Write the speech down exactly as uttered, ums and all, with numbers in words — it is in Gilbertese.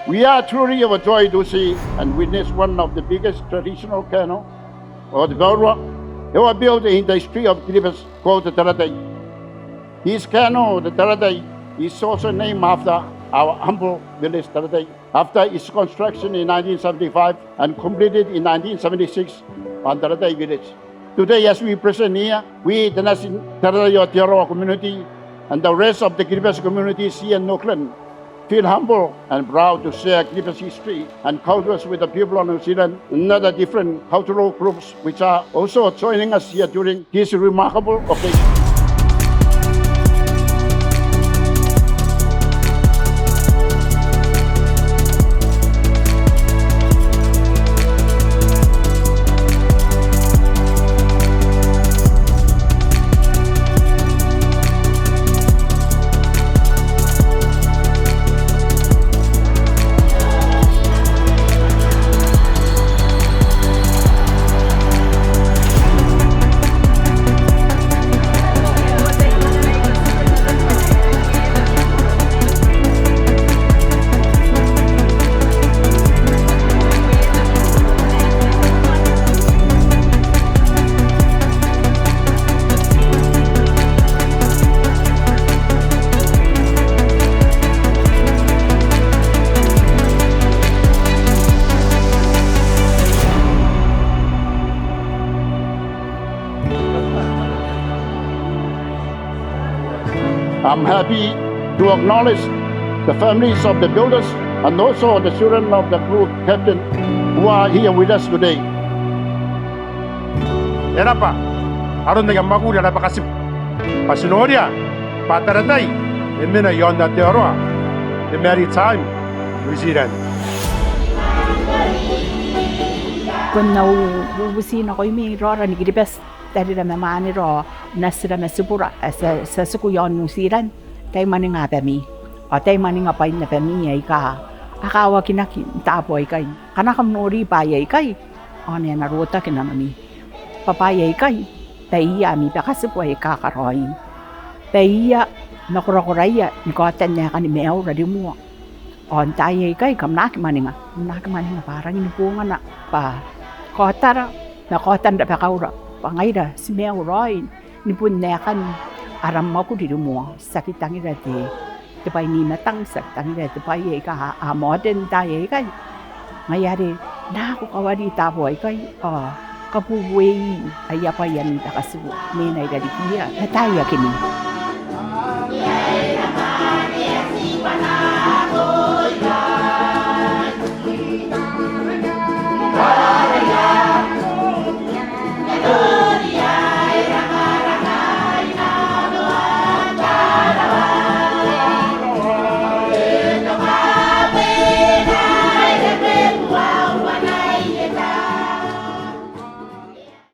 We are truly overjoyed to see and witness one of the biggest traditional kano, or te baurua, ever built in the history of Kiribati, called the Taratai. This kano, the Taratai, is also named after our humble village Taratai, after its construction in nineteen seventy-five and completed in nineteen seventy-six on Taratai village. Today, as we present here, we, the Nati Taratai Aotearoa community, and the rest of the Kiribati communities here in Auckland, feel humble and proud to share Kiribati history and cultures with the people of New Zealand and other different cultural groups which are also joining us here during this remarkable occasion. I'm happy to acknowledge the families of the builders and also the children of the crew captain who are here with us today. E raba aron aia mwakuri ara bakatibu bwa ti noria bwa Taratai e mena i aon Aotearoa, the maritime New Zealand. Ko na u-, ubuti nakoimi raora ni Kiribati, tarira ma mwanera, natira ma tibura ae ti a, ti a tiku i aon New Zealand. Tai mwaninga abami, ao tai mwaninga bwain abami aika a kawakinaki n taabo aikai. Ngkana kam nori bwaai aikai, ao e na rotaki nanoni. Bwa bwaai aikai, baiia ami bakatibu aika karaoi. Baiia ma korakoraia ni kaotan aekan maiura ri moa. Ao n taai aikai kam na aki mwaninga, kam na aki mwaninga bwa a rangi ni bongana bwa kaotara ma kaotan rabakaura bwa ngaira ti maiu raoi ni bon aekan ara mwakuri ri moa. Ti aki tangira te, te bwai n I-matang, ti aki tangira te bwai aika a modern n taai aikai. Ngaia are nako kawari taabo aikai ao kabubuei aia bwai ami bakatibu n aia irarikiia n taai akekei.